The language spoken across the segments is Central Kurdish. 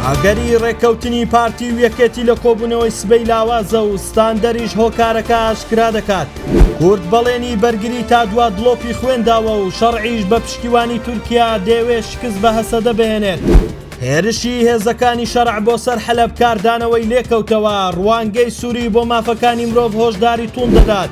ئەگەری ڕێککەوتنی پارتی و یەکێتی لە کۆبوونەوەی سبەی لاوازە و ستاندەریش هۆکارەکە ئاشکرا دەکات. کورد بەڵێنی بەرگری تا دوا دڵۆپی خوێن داوە و شەڕعیش بە پشتیوانی تورکیا دەیەوێت شکست بە هەسەدە بهێنێت. هێرشی هێزەکانی شەرع بۆ سەر حەلەب کاردانەوەی لێکەوتەوە، ڕوانگەی سوری بۆ مافەکانی مرۆڤ هۆشداری توند دەدات.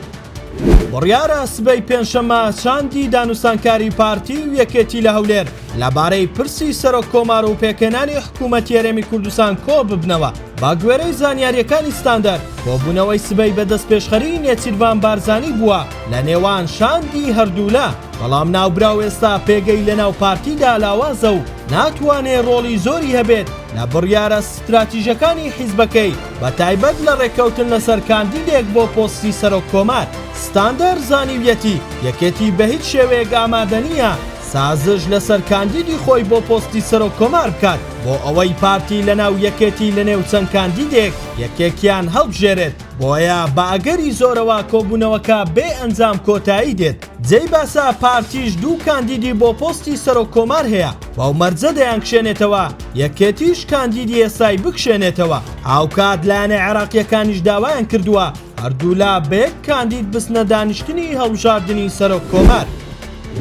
بڕیارە سبەی پێنجشەممە شاندی دانوستانکاری پارتی و یەکێتی لە هەولێر لەبارەی پرسی سەرۆک کۆمار و پێکهێنانی حکوومەتی هەرێمی کوردستان کۆببنەوە. بەگوێرەی زانیارییەکانی ستاندەر، کۆبوونەوەی سبەی بە دەستپێشخەریی نێچیرڤان بارزانی بووە لە نێوان شاندی هەردوولا، بەڵام ناوبراو ئێستا پێگەی لەناو پارتیدا لاوازە و ناتوانێ ڕۆڵی زۆری هەبێت لە بڕیارە ستراتیژەکانی حیزبەکەی، بەتایبەت لە ڕێککەوتن لەسەر کاندیدێک بۆ پۆستی سەرۆک کۆمار. ستاندەر زانیویەتی، یەکێتی بەهیچ شێوەیەک ئامادەنییە سازش لەسەر کاندیدی خۆی بۆ پۆستی سەرۆک کۆمار بکات، بۆ ئەوەی پارتی لەناو یەکێتی لەنێو چەند کاندیدێک یەکێکیان هەڵبژێرێت، بۆیە بە ئەگەری زۆرەوە کۆبوونەوەکە بێ ئەنجام کۆتایی دێت. جێی باسە پارتیش دوو کاندیدی بۆ پۆستی سەرۆک کۆمار هەیە، بەو مەرجە دەیانکشێنێتەوە یەکێتیش کاندیدی ئێستای بکشێنێتەوە، هاوکات لایەنە عێراقییەکانیش داوایان کردووە هەردوولا بە یەک کاندید بچنە دانیشتنی هەڵبژاردنی سەرۆک کۆمار.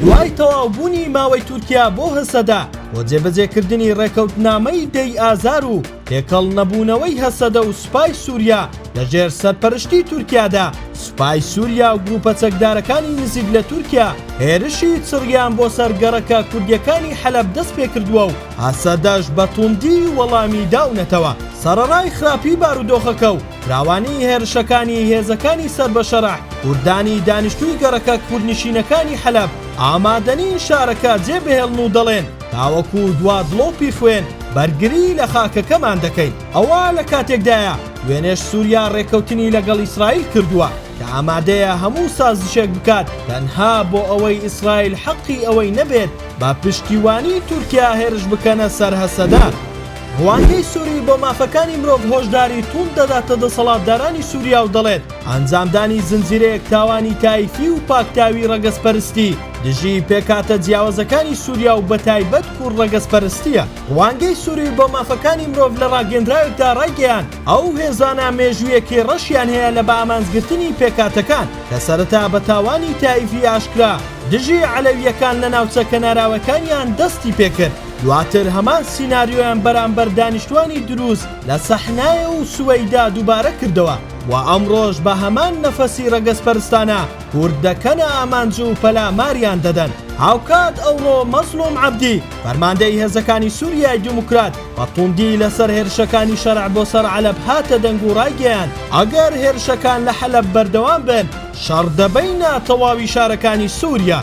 دوای تەواوبوونی ماوەی تورکیا بۆ هەسەدە بۆ جێبەجێکردنی ڕێکەوتنامەی دە ی ئازار و تێکەڵ نەبوونەوەی هەسەدە و سوپای سوریا لەژێر سەرپەرشتی تورکیادا، سوپای سوریا و گروپە چەکدارەکانی نزیک لە تورکیا هێرشی چڕیان بۆ سەر گەڕەکە کوردییەکانی حەلەب دەستپێکردووە و هەسەدەش بە توندی وەڵامی داونەتەوە. سەڕەڕای خراپی بارودۆخەکە و فراوانی هێرشەکانی هێزەکانی سەر بە شەرع، کوردانی دانیشتووی گەڕەکە کوردنشینەکانی حەلەب ئامادەنین شارەکە جێبهێڵن و دەڵێن، تاوەکو دوا دڵۆپی خوێن بەرگری لە خاکەکەمان دەکەین. ئەوە لە کاتێکدایە دوێنێش سوریا رێککەوتنی لەگەڵ ئیسرائیل کردووە کە ئامادەیە هەموو سازشێک بکات تەنها بۆ ئەوەی ئیسرائیل حەقی ئەوەی نەبێت بە پشتیوانی تورکیا هێرش بکەنە سەر هەسەدە. ڕوانگەی سوری بۆ مافەکانی مرۆڤ هۆشداری توند دەداتە دەسەڵاتدارانی سوریا و دەڵێت، ئەنجامدانی زنجیرەیەک تاوانی تایفی و پاکتاوی ڕەگەزپەرستی دژی پێکهاتە جیاوازەکانی سوریا و بەتایبەت کورد ڕەگەزپەرستییە. ڕوانگەی سوری بۆ مافەکانی مرۆڤ لە ڕاگەیەندراوێکدا ڕایگەیاند، ئەو هێزانە مێژوویەکی ڕەشیان هەیە لە بەئامانجگرتنی پێکهاتەکان کە سەرەتا بە تاوانی تایفی ئاشکرا دژی عەلەوییەکان لە ناوچە کەناراوەکانیان دەستی پێکرد، دواتر هەمان سیناریۆیان بەرامبەر دانیشتوانی دروز لە سەحنایە و سوەیدا دووبارە کردەوە و ئەمڕۆش بە هەمان نەفەسی ڕەگەزپەرستانە کورد دەکەنە ئامانج و پەلاماریان دەدەن. هاوکات ئەوڕۆ مەزڵوم عەبدی، فەرماندەی هێزەکانی سوریای دیموکرات بە توندی لەسەر هێرشەکانی شەرع بۆ سەر عەلەب هاتە دەنگ و ڕایگەیاند، ئەگەر هێرشەکان لە حەلەب بەردەوام بن، شەڕ دەبەینە تەواوی شارەکانی سوریا.